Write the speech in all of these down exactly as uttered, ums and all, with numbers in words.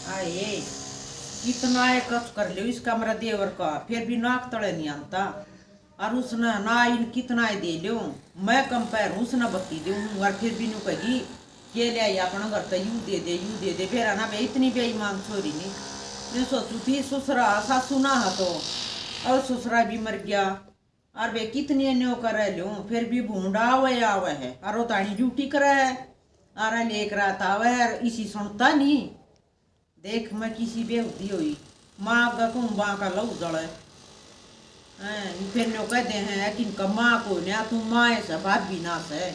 आए, कितना ए कच कर लियो इसका मेरा देवर का, फिर भी नाक तले नहीं आंता। और उसने ना इन कितना ए दे लियो, मैं कम पैर उसने बत्ती दूँ, और फिर भी न्यू कहेगी, "ये ले आई अपना घर तो you they they, you they दे।" बेरा ना बे, इतनी बेईमान छोरी नहीं। मैं सोचू थी ससुरा सासू ना हा तो, और ससुरा भी मर गया। और बे कितनी न्यो करे ल्यो, फिर भी भूंडा आवे आवे है। और वो तानी ड्यूटी करे है, और लेकर रात आवे है, इसी सुनता नहीं। देख, मैं किसी बेहूदी हुई, माँ आगे कहूँ, माँ का लहू जले। हैं, फिर न्यो कह दे हैं कि इनका माँ को ना, तू माँ ऐसा भाभी ना से।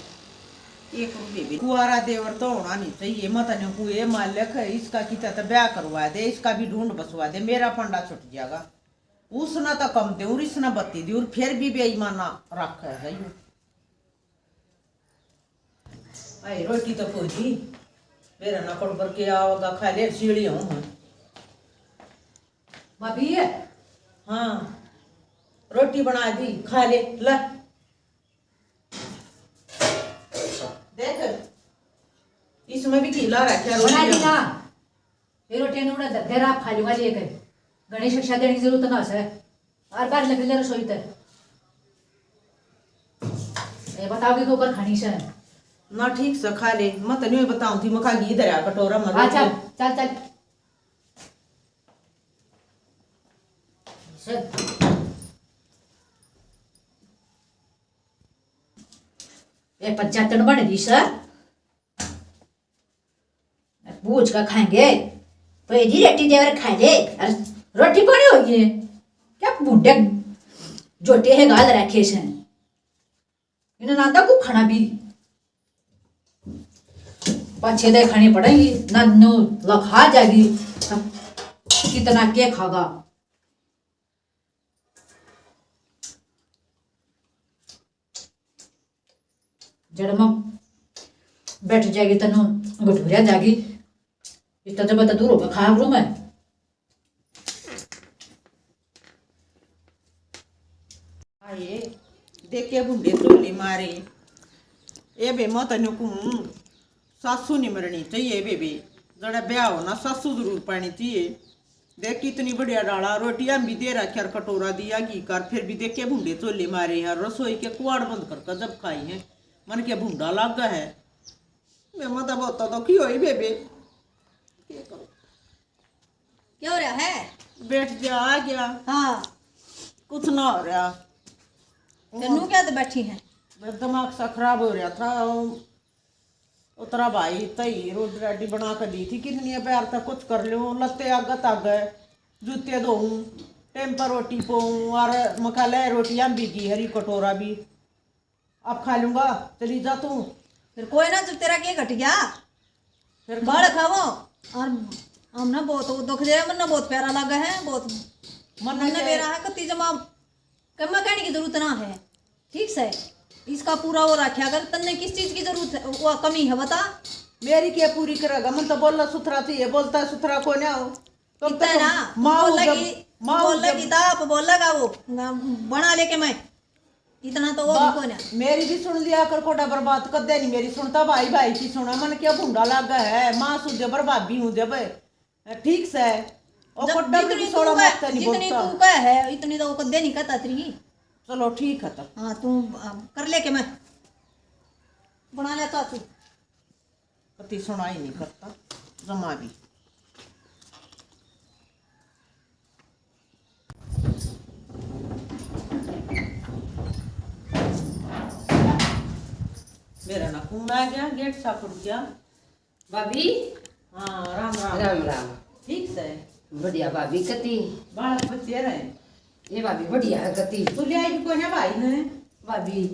एक रुपये भी कुआरा देवर तो होना नहीं चाहिए। मत ने को ये मालिक, इसका किता तो ब्याह करवा दे, इसका भी ढूंढ बसवा दे, मेरा फंडा छुट जाएगा। उसने तो कम दे और इसने बत्ती दी और फिर भी बेईमाना रखे है यू। आई रोटी तो पूरी, मेरा ना कट करके आओगा, खा ले, सीढ़ी हूँ मैं। भाभी है? हाँ, रोटी बना दी, खा ले, ले। देख, इसमें भी घी ला रखा है बना रोटी दी में। ना। ये रोटियां ने उड़ा दे, दे आप खा लूंगा लेके। घणी शिक्षा देने की जरूरत ना से। और बाहर निकल ले रसोई ते। ये बताओगे के ऊपर खानी से। ना ठीक से खा ले, मत नहीं बताऊं थी, मखा घी धरा कटोरा में अच्छा, रोटी। चल, चल। चल। ये पंचायतन बन गई सर। भूज का खाएंगे, तो ये जी रेटी देवर खा ले। अरे, रोटी बड़ी हो गई है क्या? बूढ़े जोटे है गाल रखे से। इन्हें ना तो खाना भी पाछे दे खानी पड़ेगी, ना नो लखा जाएगी। कितना के खागा? जड़ में बैठ जाएगी, तनु घटूरिया जाएगी। इतना जब तो दूर होकर खाया करूँ मैं। आए, देखे भुंडे चोले मारे। ए बे, मैं तन्ने कहूँ, सासू नहीं मरनी चाहिए बेबे। जड़ा ब्याह हो ना, सासू जरूर पानी चाहिए। देख, कितनी बढ़िया डाला, रोटियां भी दे रखी और कटोरा दिया घी कर, फिर भी देखे भुंडे चोले मारे हैं, रसोई के कुआड़ बंद करके जब खाई हैं, मन के भुंडा लागा है। मैं माता बहुत दुखी होई बेबे। क्या हो रहा है? बैठ जा, आ गया। हाँ। कुछ ना हो रहा। फिर नू क्या तो बैठी है? मेरा दिमाग सा खराब हो रहा था। उतरा भाई तई रोटी राटी बना के दी थी, कितनी प्यार तक कुछ कर लूँ, लत्ते आगे तागे, जूते धोऊँ, टाइम पर रोटी पाऊँ, और मका ले रोटियां भी दी, हरी कटोरा भी। अब खा लूंगा, चली जा तू। फिर कोई ना, जब तेरा के घट गया, फिर बाल खावो। और हमने बहुत वो दुख दे, मन्ने बहुत प्यारा लगा है, बहुत मन्ने मन्ने क्या? मेरा है कति जमा कमा कहने की जरूरत ना है, ठीक से। इसका पूरा वो रखा कर, तन्ने किस चीज की जरूरत है, वो कमी है, बता। मेरी क्या पूरी करेगा? मन तो बोलना सुथरा चाहिए, बोलता है सुथरा को ना हो। कब इतना तक ना, माँ बोल जब लगी, माँ बोल जब लगी, दाप बोल लगा वो, बना लेके मैं। इतना तो वो भी बा-, कोन्या। मेरी भी सुन लिया कर, कोटा बर्बाद कर दे, नहीं मेरी सुनता, भाई भाई की सुना, मन क्या भूंडा लागा है, माँ सु जबर भाभी हूँ जब, ठीक से। ओ जब कोटा में जितनी भी तू सोलह कह, मत नहीं जितनी बोलता। तू कह है, इतनी तो वो कदे नहीं कहता तेरी। चलो ठीक है तो। हाँ, तू, आ, कर ले के मैं बना ले तो तू। कति सुनाई नहीं करता जमा भी। मेरा ना कौन आ गया, गेट सा खुल गया। भाभी। हाँ, राम राम। राम राम। ठीक से? बढ़िया भाभी, कति? बालक बच्चे रहे? ये भाभी बढ़िया है, कति? तू ले आई भी कोई ना भाई ने? भाभी,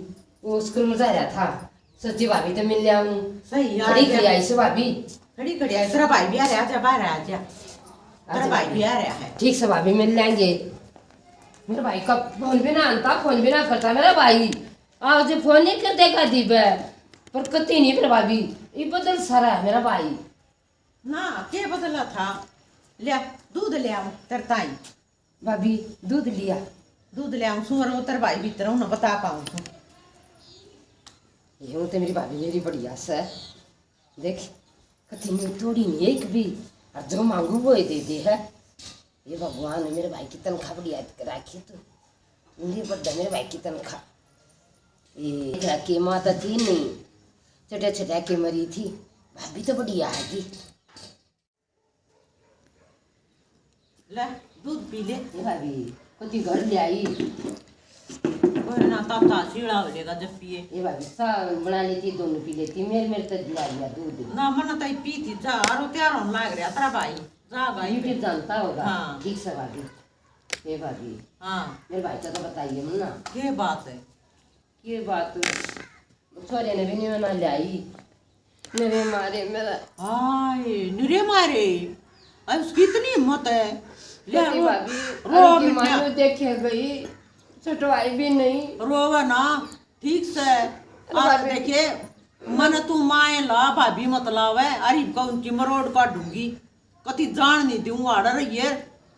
वो स्कूल में जा रहा था, सोची भाभी तो मिल लिया हूँ। सही, आ खड़ी जा। खड़ी आई से भाभी। खड़ी खड़ी आई, तेरा भाई भी आ रहा, आजा बाहर आ जा। तेरा आजा भाई भाभी। भी आ रहा है। ठीक से भाभी, मिल लेंगे। मेरे भाई का फोन भी ना आता, फोन भी ना करता मेरा भाई। आज फोन नहीं कर देगा दी बे, पर कति नहीं मेरा भाभी। ये बदल सारा है मेरा भाई। ना, के बदला था? लिया, दूध ले आऊं तेरे ताई। भाभी, दूध लिया। दूध ले आऊं, सुअर उतर भाई भीतर हूं ना, बता पाऊं तू। ये तो मेरी भाभी मेरी बढ़िया से। देख, कति नहीं तोड़ी नहीं एक भी। और जो मांगू वो ही दे दे है। ये भगवान, मेरे भाई की तनख्वाह बड़ी याद कर रखी तू। नहीं बढ़ मेरे भाई की तनख्वाह। ये रखी माता थी नहीं, छोटे छोटे के मरी थी। भाभी तो बड़ी आ गई। ले, दूध पी ले। ये भाभी, कति घर ले आई। कोई ना, ताता सीला हो जाएगा जब पिए। ये भाभी, सा बना लेती, दोनों पी लेती। मेरे, मेरे तो दिया लिया दूध। ना, मन्ने तो पी थी, जा, आरो तैयार होने लाग रहा तेरा भाई। जा भाई। YouTube जानता होगा। हाँ। ठीक से भाभी। ये भाभी। हाँ। मेरे भाई का तो बताइए मन्ना। के बात है? के बात? छोरे ने भी नहीं बना ल्याई। मेरे मारे मेरा। हाय, निरे मारे। अरे, उसकी इतनी हिम्मत है। ले, कति रो, भाभी, रो अरे की बिटिया। मानो देखे गई, छटवाई भी नहीं। रोवे ना, ठीक से। अरे और भाभी। देखे, मन तू माए ला, भाभी मत लावे। अरे, इबका उनकी मरोड़ काटूंगी। कति जान नहीं दूंगा, आड़े रहिए,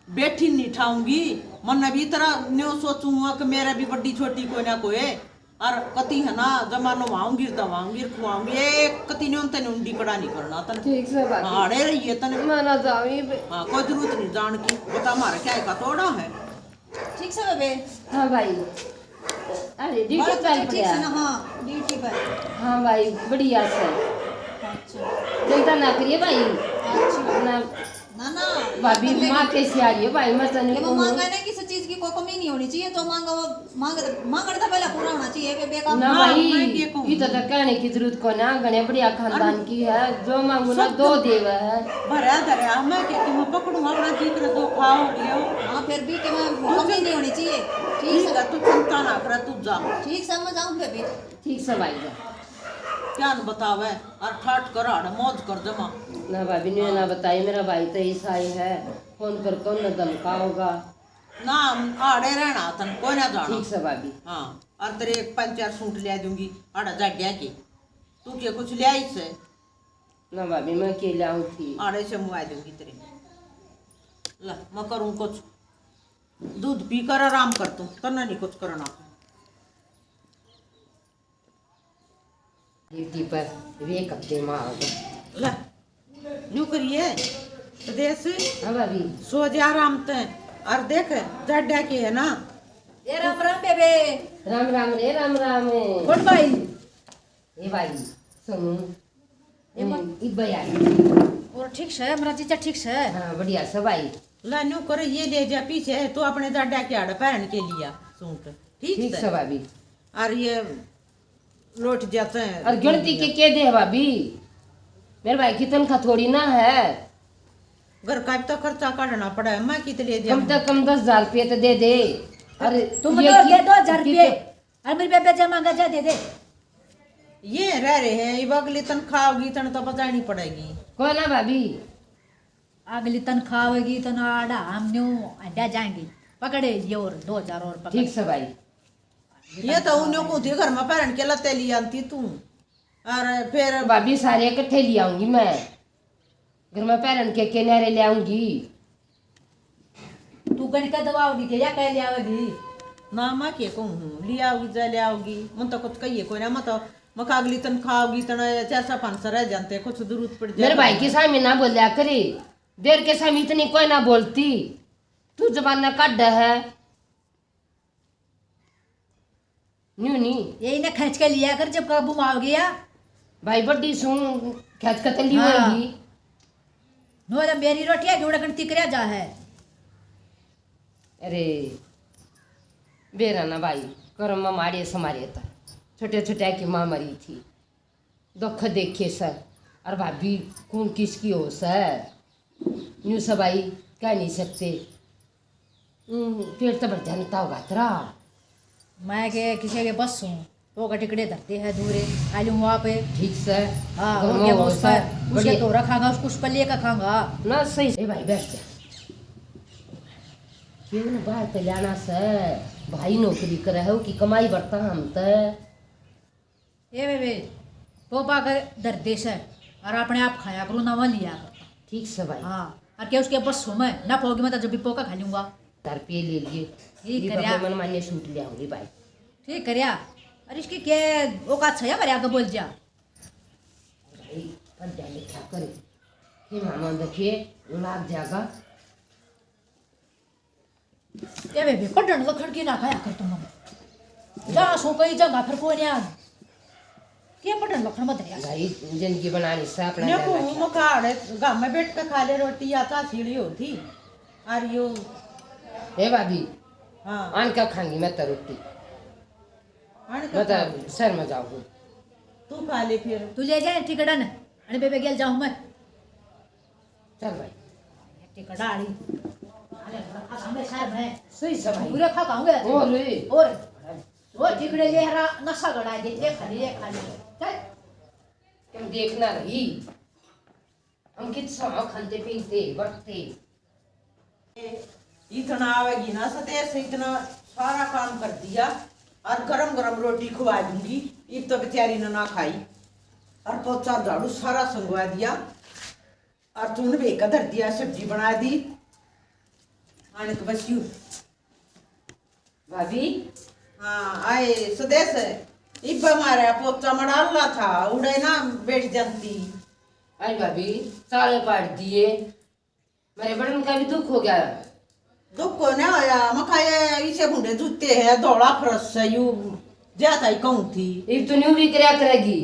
बैठी नहीं ठाऊंगी। मन भी तरह न्यो सोचूंगा कि मेरा भी बड्डी छोटी कोई ना कोई। और कति है ना, जमानो वाऊंगी, दवाऊंगी, खुआऊंगी। एक कति न्यो तने उंडी कड़ा नहीं करना तने। ठीक से भाभी। हाँ, आड़े रहिए तने। मैं ना जाऊँ ही बे। हाँ, कोई जरूरत नहीं जान की। बता, मारा क्या का तोड़ा है? ठीक से बेबे? हाँ भाई। अरे, ड्यूटी बात तो पर ठीक पड़ा। से ना, हाँ, ड्यूटी पर। हाँ भाई, बढ़िया से। अच्छा। चिंता ना करिए भाई। अच्छा। ना, ना, ना, ना, भाभी, बात तो माँ कैसी आ रही है भाई, मैं तने ये वो कहूँ। मांगा ना, किसी चीज की कोई कमी नहीं होनी चाहिए, जो मांगा वो मांग, मांगण तो पहले पूरा होना चाहिए, बेबे का। ना हाँ, भाई, मैं ये कहूँ। ये तो, तो कहने की जरूरत को ना, घणे बढ़िया खानदान अरे, की है, जो मांगू ना, सब दो तो देवे है। भरा धरा, मैं क्या कि मैं पकड़ूंगा अपना जिक्र, जो खाओ, लियो। हाँ, फिर भी कि मैं कुछ कमी नहीं होनी चाहिए। ठीक ठीक से। है, तू चिंता ना करे, तू जा। ठीक से, मैं जाऊँ बेबे। ठीक से भाई जा। क्या न बतावे, और ठाट कर, आड़े मौज कर जमा। ना भाभी ने ना बताई, मेरा भाई तो ईसाई है, फोन कर कौन न धमका होगा। ना, आड़े रहना तन कोई ना जाना। ठीक से भाभी। हाँ, और तेरे एक पाँच चार सूट ले दूंगी, आड़ा जाड्या के। तू के कुछ ले आई से? ना भाभी, मैं के ले आऊँ थी? आड़े से मुआ दूंगी तेरे। ला, मैं करूँ कुछ। दूध पी कर आराम कर तू, तन्ने नहीं कुछ करना। ड्यूटी पर वे कब्जे में आ गए। ले, न्यू करिए, प्रदेश। हाँ भाभी। सो जा आराम ते। और देख, जाड्या के है ना। ए राम राम बेबे। राम राम रे, राम राम। कौन भाई? ए भाई, सुनू। ए हम्म, मत- इब्बे आई। और ठीक से, मेरा जीजा ठीक से? हाँ, बढ़िया से भाई। ला, न्यू कर, ये ले जा पीछे, तू अपने जाड्या के आड़े पहन के लिया सूट। ठीक ठीक से? से भाभी। और ये लौट जाते हैं। और गिणती के, के दे भाभी? मेरे भाई की तनख्वाह थोड़ी ना है। घर का भी तो खर्चा काटना पड़ा है, मैं कित ले दिया? कम से कम दस हजार रुपये तो दे दे। अरे तुम ये तो की-, दे दो हजार रुपये। अरे मेरी बेबे जा मांगा जा दे दे। ये रह रहे हैं, इब अगली तनख्वाह होगी, तन तो बचानी पड़ेगी। कोई ना भाभी। अगली तनख्वाह होगी तो ना आड़ा हम न्यू अड्डा जाएंगे, पकड़े ये और दो हजार और पकड़। ठीक से भाई। ये तो उन्हें को थी घर में पहन के लत्ते ले आती तू, और फिर भाभी सारे इकट्ठे ले आऊंगी मैं, घर में पहन के, के न्यारे ले आऊंगी। तू गण का दबाव नहीं दे या कह ले आवेगी? ना, मैं के कहूँ हूँ, ले आओगी जा ले आओगी, मन तो कुछ कहिए कोई ना, मैं तो मका अगली तनख्वाह होगी तन चार सौ पाँच सौ रह जाते, कुछ जरूरत पड़ जाए। मेरे भाई के सामने ना बोल्या करे, देर के सामने इतनी कोई ना बोलती, तू जमाना काढ़ है। न्यू नहीं। ये इन्हें खींच के लिया कर जब काबू में आओगे या। भाई बड्डी सूं खींच के तली हाँ। होगी। नो जब मेरी रोटियां जोड़ कर तिकरिया जा है। अरे बेरा ना भाई, कर्म माड़े समारे था। छोटे छोटे की माँ मरी थी, दुख देखे सै। और भाभी कौन किसकी हो सै? न्यू सब आई कह नहीं सकते। हम्म, पेट तो भर जानता होगा तेरा। मैं के किसी के बस हूँ, तो का टिकड़े धरते हैं दूरे, खा लूँ वहाँ पे। ठीक से। हाँ, घर और में क्या हो उस सै, पर, उसके बढ़िया। तो रखांगा, उसको उस पर लेकर खांगा। ना सही से भाई बैठ जा। क्यों ना बाहर पे जाना से, भाई नौकरी करे है, उसकी कमाई बढ़ता हम तो। ए बेबे, पोपा कर धर दे से, और अपने आप खाया करो ना, वहाँ लिया कर। ठीक से भाई। हाँ, और क्या उसके बस में ना पोगी, मैं तो जब भी पोका खा लूंगा। दस रुपये ले लिए। ठीक ये करिया। बाबा मन मान्य सूट ले आऊंगी भाई। ठीक करिया। और इसकी के औकात है, हमारे आगे बोल जा। भाई, पढ़ जा, लिखा करे। ये मामा देखिए, लाग जाएगा। ए बेबे, पढ़न लखन की ना खाया कर तुम। जा सो कई जगह फिर कोई नहीं आ। के पढ़न लखन मत रहा। भाई, जिंदगी बनानी से अपना देखो, ध्यान रखना। मकाड़े गांव में बैठ के खा ले रोटी, या तो सीढ़ी होती। और यो ए भाभी, हाँ। आन का खांगी मैं तो रोटी। आन का मैं तो खा। शहर में जाऊँ। तू खा ले फिर। तू ले जाए ठिकड़ा न, अरे बेबे गेल जाऊँ मैं। चल भाई। ठिकड़ा आली। अरे, रखा था मैं शहर में। सही से भाई। पूरे खा खाऊंगे। और रे। और, और ठिकड़े ले हरा नशा गड़ा दे, ले खा ले, ले खा ले। चल। तुम देखना रही। हम कितना खाते पीते, बरते। इतना आवेगी ना सदेश, इतना सारा काम कर दिया और गरम गरम रोटी खुआ दूंगी। इब तो बेचारी ने ना खाई और पोचा झाड़ू सारा संगवा दिया और चून भी का धर दिया, सब्जी बना दी। आने तो बस यू। भाभी। हाँ, आए सदेश। इब्बा मारा पोचा मड़ाला था, उड़े ना बैठ जाती। अरे भाभी, साले पाट दिए। मेरे बड़न का भी दुख हो गया। दुख को ना होया, मखा ये इसे भूंडे जूते है, धोला फरस है, यू ज्यादा ही कहूँ थी। इब तो न्यू भी करया करेगी।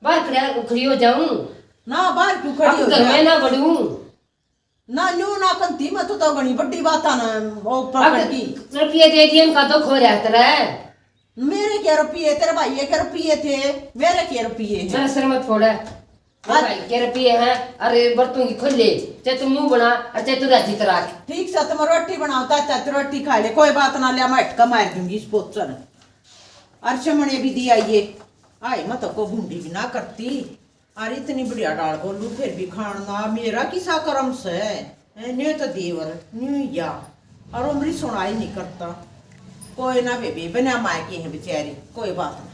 बाहर खड़ा, खड़ी हो जाऊं? ना, बाहर क्यों खड़ी अब हो घर जा? में ना बढ़ूं। ना, न्यू ना कंती में तो, तो घणी बड्डी बात है ना, वो अब पकड़ की। रुपये दे दिए, इनका दुख हो रहा तेरा। मेरे क्या रुपये, तेरे भाई के रुपये थे, मेरे क्या रुपये हैं? मेरा सिर मत फोड़। मेरे आज भाई के रुपये हैं, अरे बरतूं की खोले, चाहे तू मुंह बना और चाहे तू राजी तराक। ठीक से तुम रोटी बनाओ, ताता तू रोटी खा ले, कोई बात ना, ले मैं हटका मार दूंगी इस पोचन। और चमड़े भी दिया ये, आए मत को भूंडी भी ना करती। और इतनी बढ़िया डाल बोलू, फिर भी खान ना, मेरा किसा करम से है, न्यू तो देवर, न्यू या, और उमरी सुनाई नहीं करता। कोई ना बेबे, बना मायके हैं बेचारी, कोई बात ना।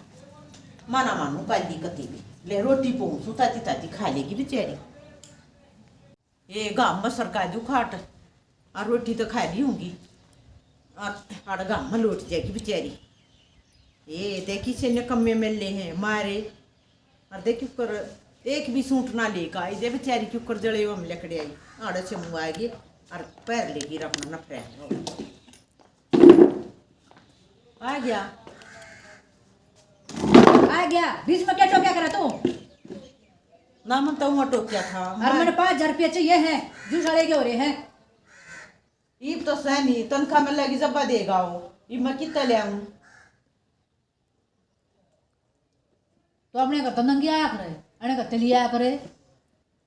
मना मानू काली कती भी, ले रोटी पहुंचू, ताती ताती खा लेगी बेचारी। ये गाम में सरका दू खाट, और रोटी तो खा ली होंगी, और आड़ गाम में लौट जाएगी बेचारी। ये देखी से निकम्मे मिले हैं मारे, और देखी कर एक भी सूट ना लेकर आई, दे बेचारी क्यों कर जले हम लकड़े आई, आड़े से मुँह आएगी और पैर लेगी अपना नफरे। आ गया, आ गया, बीच में क्या टोक्या करे तू? ना, मन तो वहाँ टोक्या था। और मैं मैंने पाँच हजार रुपया चाहिए है, जूस वाले के हो रहे हैं। इब तो सै नहीं, तनख्वाह मिलेगी जब्बा देगा वो। इब मैं कितना ले आऊं? तो अपने घर तो नंगी आया करे, अने घर ते लिया करे।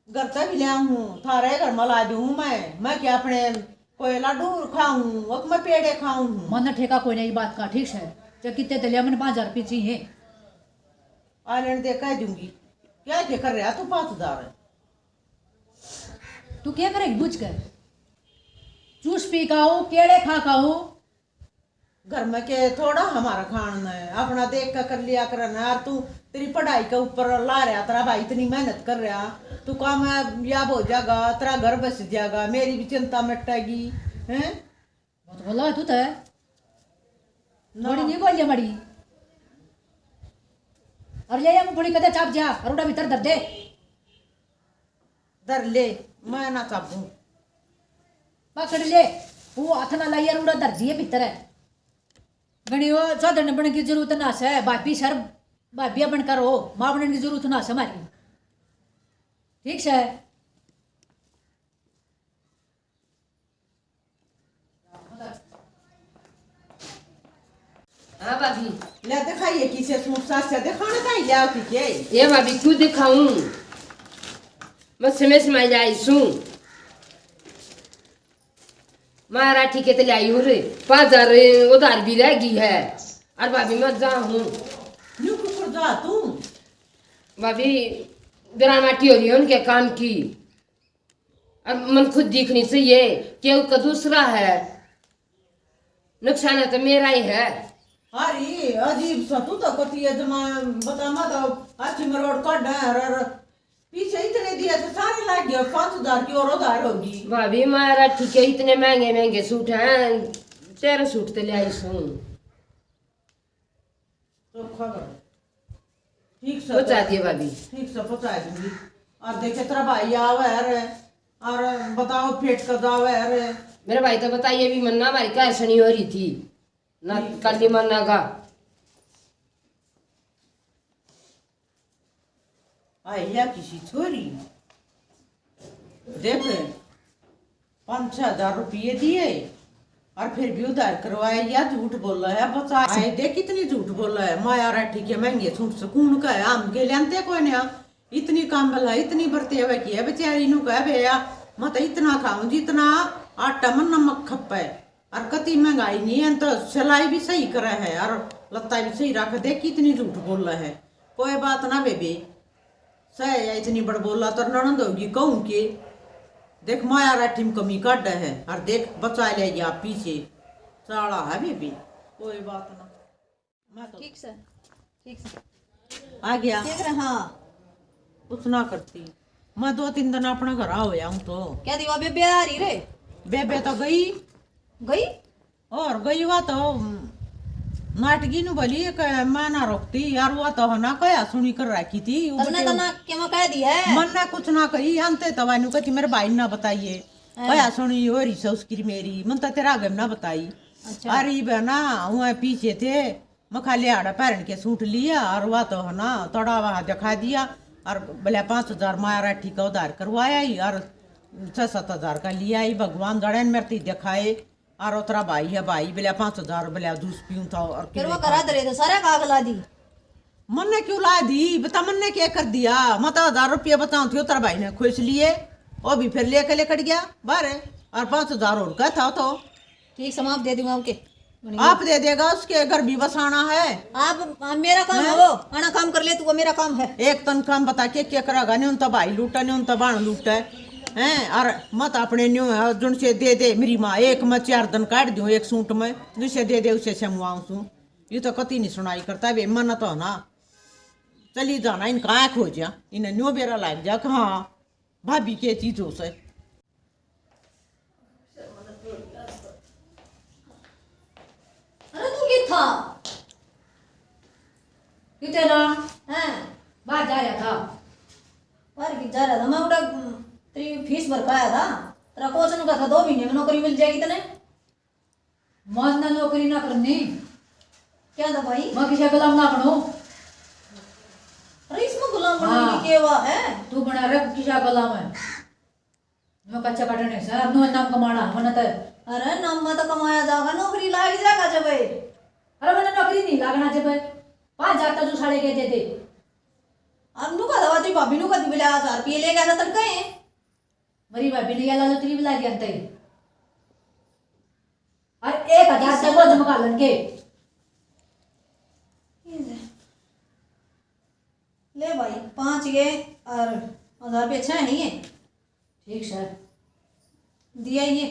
घर ते भी ले आऊं, थारे घर में ला दूं मैं। मैं क्या अपने कोई लाडू खाऊं, वक मैं पेड़े खाऊं? मन ठेका कोई नहीं बात का, ठीक है? जब कितने ते लिया, मैंने पाँच हजार रुपये चाहिए। आ लेने दे, कह दूंगी। क्या के कर रहा तू पाँच हजार? तू क्या करेगी बुझ कर? जूस पी खाऊं, केले खा खाऊं। घर में के थोड़ा हमारा खान है, अपना देख के कर लिया कर ना। और तू, तेरी पढ़ाई के ऊपर ला रहा तेरा भाई, इतनी मेहनत कर रहा, तू कामयाब हो जाएगा, तेरा घर बस जाएगा, मेरी भी चिंता मिटेगी, हैं? बहुत बोला है तू तो। ना। थोड़ी नहीं बोलिया माड़ी। और ले जा मूंगफली कदे चाप जा, और उड़ा भीतर धर दे। धर ले, मैं ना चाबू। पकड़ ले, वो हाथ ना लाई, और उड़ा धर दिए भीतर है। घणी वो चौधरन बन की जरूरत ना से, भाभी सर, भाभी बन कर हो, माँ बनने की जरूरत ना से हमारी। ठीक से। हाँ भाभी। ले दिखाइए किसे सूट साट से दिखाने का ही ले आती के? ये भाभी क्यों दिखाऊं? मैं समय से मैं आई सूं। मारा ठीक है तो ले आई हूँ रे। पाँच हजार उधार भी रह गई है। और भाभी मैं जा हूँ। न्यू कुकर जा तू। भाभी, बेरा माटी हो रही है उनके काम की। अब मन खुद दिखनी चाहिए, केहू का दूसरा है, नुकसान है तो मेरा ही है। अरे अजीब सा तू तो कती है जमा, बता मत। अच्छी मरोड़ काट है, और, और पीछे इतने दिए थे, सारे लाग गए, पाँच हजार की और उधार होगी। भाभी, मारा ठीक है, इतने महंगे महंगे सूट हैं, तेरह सूट ते ले आई सूं। चोखा कर। ठीक से पहुंचा दिए भाभी। ठीक से पहुंचा दूंगी। और देखे तेरा भाई आवे है रे, और बताओ पेट का जावे है रे। मेरे भाई तो बताइए भी मन्ना हमारी कार सनी हो रही थी ना, ठीक। काली मन्ना का। आई या किसी छोरी, देख, पाँच छह हजार रुपये दिए और फिर भी उधार करवाए। या झूठ बोला है, बचा आए। देख, कितनी झूठ बोला है। माया राठी के महंगे सूट से कौन का है, हम के लेते कोई ना। इतनी काम्बल है, इतनी बरतेवे की है बेचारी। नू कह भैया, मैं तो इतना खाऊं जितना आटा में नमक खपे। और कति महंगाई नहीं है, तो सिलाई भी सही करे है और लत्ता भी सही रख दे। कितनी झूठ बोला है। कोई बात ना बेबे, सह या इतनी बड़बोला तर ननद होगी, कहूँ के? देख, माया राठी में कमी काढ़े है और देख, बचा ले या पीछे। चाला है बेबे, कोई बात ना। मैं तो ठीक से, ठीक से। आ गया। देख रहे, हाँ। कुछ ना करती। मैं दो तीन दिन अपने घर आ होया हूँ तो। क्या दीवा बेबे आ रही रे? बेबे तो गई। गई? और गई हुआ तो, हम्म, नाटकी नु बोली, एक मैं ना रोकती यार, वो तो है ना, कया सुनी कर रखी थी, वो तन्ने बटे-, तो ना के मैं कह दी है। मन ने कुछ ना कही, अंते तो वानू कहती, मेरे भाई ने ना बताइए। हाँ। कया सुनी हो रही से उसकी मेरी, मन तो तेरा आगे में ना बताई। अच्छा। अरे बहना, वहाँ पीछे थे, मैं खाली आड़ा पहन के सूट लिया और वह तो है ना, थोड़ा वहाँ दिखा दिया। और बोले, पाँच हजार माया राठी का उधार करवाया ही और छः सात हजार का लिया ही, भगवान जाने मेरे ती दिखाए। और उतरा भाई है, भाई बोले, पाँच हजार बोले, जूस पीऊँ था और फिर वो करा दे रहे थे, सारा कागला दी। मन्ने क्यों ला दी? बता, मन्ने क्या कर दिया? मैं तो हजार रुपये बताऊँ थी, तेरे भाई ने खोस लिए, वो भी फिर लेके लेकर गया बाहर, और पाँच हजार और का था तो। ठीक, समाप्त दे दूंगा, ओके। आप दे देगा, उसके घर भी बसाना है। आप, आ, मेरा काम है हैं? वो, आना काम कर ले तू, वो मेरा काम है। एक तन काम बता के क्या करेगा? न्यूं तो भाई लूटा, न्यूं तो बाण लूटा है। हैं? और मत अपने न्यू है, जुन से दे दे मेरी माँ, एक मैं चार दिन काट दूं एक सूट में, जिसे दे दे उसे समवाऊं सूं। ये तो कती नहीं सुनाई करता बे, मन तो ना चली जाना, इनका आँख हो जा, इन्हें न्यो बेरा लाग जा कि हाँ, भाभी के चीज हो से। अरे तू कित था? किते ना? हैं? बाहर जा रहा था। बाहर की जा रहा था? मैं उड़ा, तेरी फीस भर के आया था। तेरा कोच ने कहा था दो महीने में नौकरी मिल जाएगी तने। मन्ने नौकरी ना करनी। क्या था भाई? मैं किसी गुलाम ना बनूं। अरे इसमें गुलाम बनने की हाँ। क्या हुआ है? तू बना रहे किसी गुलाम है। मैं कच्चा कटने से, अब नो नाम कमाना, मन्ने तो। अरे नाम में तो कमाया जाएगा, नौकरी लाग जाएगा जब। अरे मन्ने नौकरी नहीं लागना जब। पाँच हजार तो तू साले के दे दे। अब नु का दवा तेरी भाभी नु का दिबले हजार रुपये ले गया था तड़का है। मेरी भाभी ने या लालो तेरी भी ला दिया तई। और एक हजार से वो जमा कर लेंगे। ले भाई, पाँच ये और हजार रुपये छह है ये। ठीक सर। दिया ये।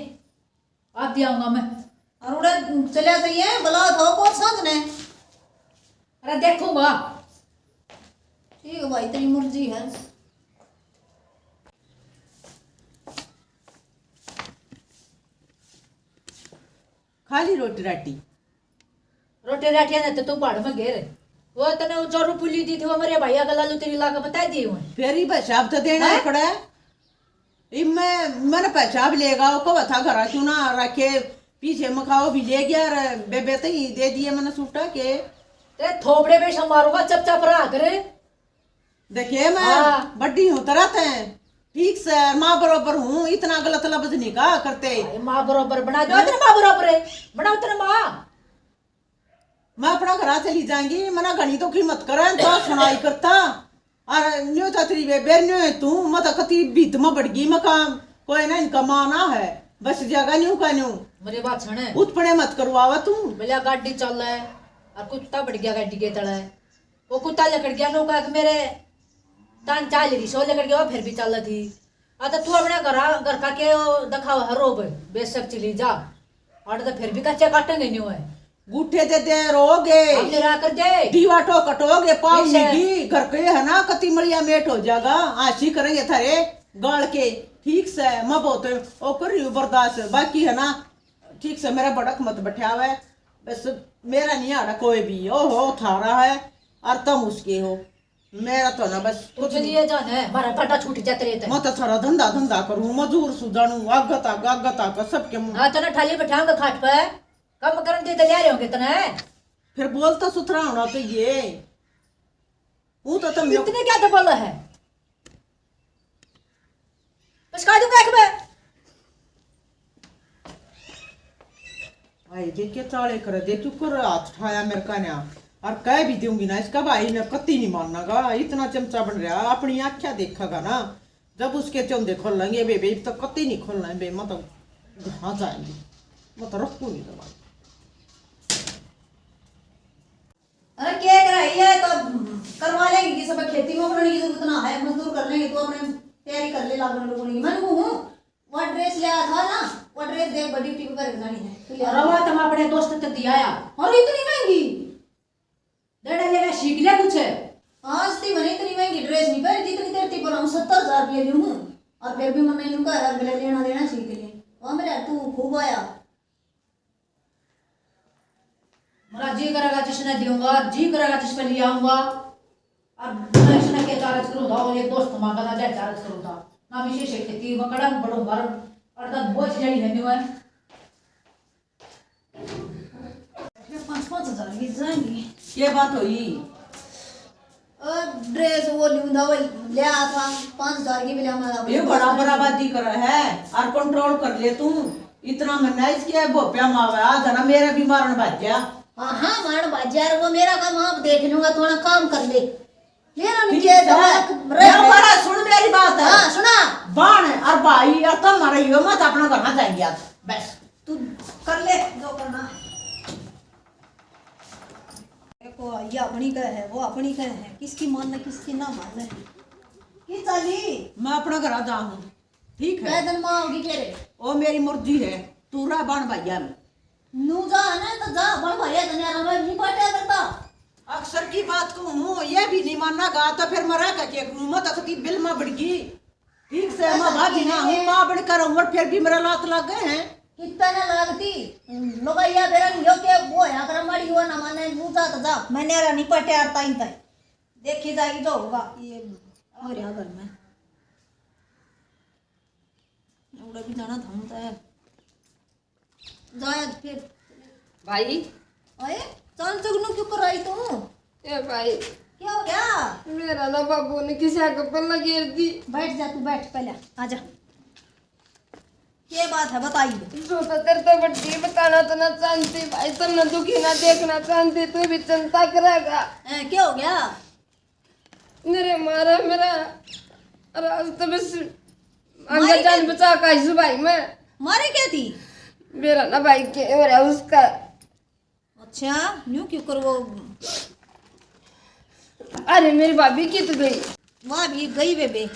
आप दिया हूँगा मैं। और उड़े चले जाइए, बुलाओ था को सांझ ने। अरे देखूंगा। ठीक है भाई, तेरी मर्जी है। खा ली रोटी राटी? रोटी राटियां ने तो तू भाड़ में घेर। वो तने वो जोरू पुली दी थी, वो मेरे भैया का लालू तेरी लाके बता दी हुए। फिर ही भाई साहब तो देना ही हैं? पड़ा। इब मैं, मैंने भाई साहब लेगा, वो कब था घरा क्यों ना रखे, पीछे मखाओ भी ले गया रे, बेबे ते ही दे दिए मैंने सूटा के। ते थोपड़े पे से मारूंगा, चप चप रहा करे। देखे मैं हाँ। बड्डी हूँ तरह ते, ठीक से माँ बरोबर हूँ, इतना गलत लफ्ज नहीं कहा करते। अरे माँ बरोबर बना दो, हैं? तेरे माँ बरोबर है, बनाओ तेरे माँ। मैं अपना घरा चली जाएंगी, मना घणी तो कीमत करे, तो सुनाई करता। और न्यू तो तेरी बेबे, न्यू है तू, मैं तो कती भीत में बढ़ गई, मैं काम कोई ना, इनका माँ ना है, बस जगह न्यू का न्यू। मेरे बात सुने। उत्पने मत करवावा तू। बोलिया गाड़ी चल है, और कुत्ता बढ़ गया गाड़ी के तले। वो कुत्ता लकड़ गया, नौका के मेरे तान चाल रही सो लकड़ गया, वो फिर भी चल थी। आ तो तू अपने घर, घर का के वो दिखाओ है रोब, बेशक चली जा। और तो फिर भी कच्चे काटेंगे नहीं हुए। गुट्ठे दे दे रोगे। हम निरा कर दे। दीवा ठो कटोगे, पावनी बेशक। की घर के है ना, कति मलिया मेट हो जाएगा। आशी करेंगे थारे गाल के। ठीक से, मैं बहुत ओ कर रही हूँ बर्दाश्त, बाकी है ना, ठीक से मेरा भड़क मत बैठावे। बस मेरा नहीं आना कोई भी, ओ हो थारा है और तुम उसके हो। मेरा तो ना बस कुछ कुछ नहीं। लिए जाने, मारा फटा छूट जा तेरे ते। मैं तो सारा धंधा धंधा करूँ, मजूर सु जानू, आगे तक, आगे तक सबके मुंह। हाँ, तने ठाली बैठाऊंगा खाट पे, काम करन दे तो ले रहे होंगे तने। फिर बोलता सुथरा होना चाहिए। वो तो तुम इतने क्या दबल है? पछका दूंगा एक बार। भाई देख के चाले करे, देख क्यों कर हाथ उठाया मेरे का ना। और कह भी दूंगी ना इसका भाई ने, कत्ती नहीं मानना गा। इतना चमचा बन रहा, अपनी आख्या देखेगा ना। जब उसके चौंदे खोलेंगे बे, बे तो कत्ती नहीं खोलना है बे, मैं तो घर जाएंगे, मैं तो रखूंगी तो भाई। अरे क्या कर रही है तो करवा लेंगे कि सब खेती में बनने की जरूरत ना है, मजदूर कर लेंगे, तू अपने तैयारी कर ले लागण लुगण की। मैं हूँ, वो ड्रेस ले आया था ना, वो ड्रेस देख बड़ी टीवी पर जानी है, तू ले आ। अरे वो तो मैं अपने दोस्त ते दिया आ। और इतनी महंगी? डेढ़ ले सीख ले कुछ। आज ती मैंने इतनी महंगी ड्रेस नहीं पहनी, जितनी तेरे ती बनाऊं, सत्तर हजार रुपये लूं हूँ। और फिर भी मैंने लूंगा यार, मेरा लेना देना सीख ले। वाह मेरा, तू खूब आया। मेरा जी करेगा जिसने दूंगा, जी करेगा जिस पे ले आऊंगा। और मैं इसने क्या चार्ज करूंगा, वो एक दोस्त मांगा था, क्या चार्ज करूंगा। ना विशेष खेती में कड़ा में बड़ो मर, और तक बोझ जाई है न्यू है। पाँच पाँच हजार की जाएंगी। ये बात हुई। और ड्रेस वो लूंदा, वो ले आया था, पाँच हजार की भी ले आया था। ये बड़ा बराबादी कर है, और कंट्रोल कर ले तू। इतना मन्ना इसके भोप्या मावे, आ जना मेरा भी मारण भाग्या। हाँ, हाँ, मारण भाग्या, और वो मेरा काम आप देख लूंगा, थोड़ा काम कर ले। मेरा ठीक नहीं है, दिमाग रह मेरा गया। बड़ा सुन मेरी बात है। हाँ, सुना। बाण और भाई और तो मारे यो मत अपना घर जाएंगे आज, बस। तू कर ले जो करना। देखो, ये अपनी कह है, वो अपनी कह है, किसकी मानना, किसकी ना मानना। की चाली? मैं अपना घर आ जाऊँ, ठीक है? कै दिन माँ होगी फिर? ओ मेरी मर्जी है, तू रह बाण भैया में। नू जा ना तो जा, बाण भैया तो न्यारा में नहीं पाटिया करता। अक्सर की बात को हूँ, ये भी नहीं मानना गा, तो फिर मैं रह के क्या करूँ? मैं तो अखती बिल में बढ़ गई। ठीक से, मैं भाभी ना हूँ, माँ बन कर हूँ, और फिर भी मेरा लात लग गए हैं। कितना ना लागती, लुगाइया बेरन यो के वो है, अकरम वाली वो ना माने, नू जा तो जा, मैं न्यारा नहीं पाटिया ताई ताई। देखी जाएगी जो होगा, ये हो रहा घर में। उड़ा भी जाना था, हम तो है। जाया फिर। भाई। ओए, चाल चुगनू क्यों कराई तू? ए भाई। क्या हो गया? मेरा ना बाबू ने किसी के पल्ला घेर दी। बैठ जा तू, बैठ पहले, आ जा। ये बात है, बताइए। जो तो तेरे तो बड्डी बताना तो ना चाहती भाई, तन्ने दुखी ना देखना चाहती, तू भी चिंता करेगा। ए, क्या हो गया? मेरे मारा मेरा, और आज तो बस मारी अंदर जान क्या? बचा का इस भाई मैं। मारे क्या थी? मेरा ना भाई के हो रहा उसका। अच्छा, न्यू क्यों कर वो? अरे मेरी भाभी की तो गई। वाह भी गई बेबे।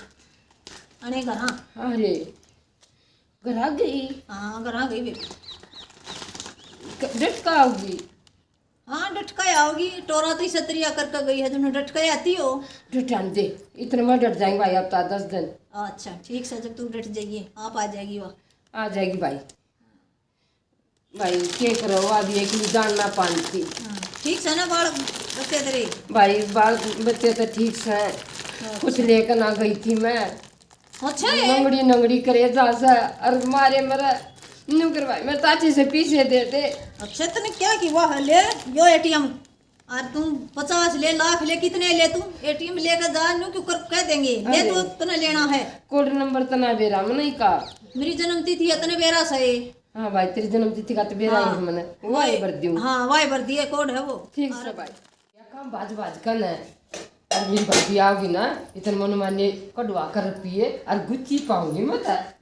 अने घर। अरे घर आ गई। हाँ, घर आ गई बेबे। क- डट का होगी? हाँ, डटका आओगी, टोरा तो इसे तरिया करके गई है, तुमने डटका आती हो। डट आन दे, इतने में डट जाएंगे भाई, अब तो दस दिन। अच्छा, ठीक से, जब तू डट जाइए, आप आ जाएगी वहाँ। आ जाएगी भाई। भाई, के करो, अभी एक भी दान ना पानती। हाँ, ठीक से ना बाल बच्चे तेरे? भाई, बाल बच्चे तो ठीक से, अच्छा। कुछ लेकर ना गई थी मैं। अच्छा है। नंगड़ी नंगड़ी करे जा से, और मारे मरे। न्यू कर भाई, मैं ताची से पीछे दे दे। अच्छा, तने क्या की वाह ले, यो एटीएम। और तू पचास ले, लाख ले, कितने ले तू? एटीएम लेकर जा, न्यू क्यों कर, कह देंगे, ले अरे। तू तने लेना है। कोड नंबर तना बेरा मने का। मेरी जन्म तिथि है, तने बेरा सही। हाँ भाई, तेरी जन्म तिथि का तो बेरा ही हाँ। है मने। वो वाह। ही भर दूँ। हाँ, वाह भर दिए, कोड है वो। ठीक से भाई। या काम भाज भाज कर न, और मेरी भाभी आओगी ना, इतने मन माने कढ़वा कर पिए, और गुच्ची पाऊंगी मैं तो।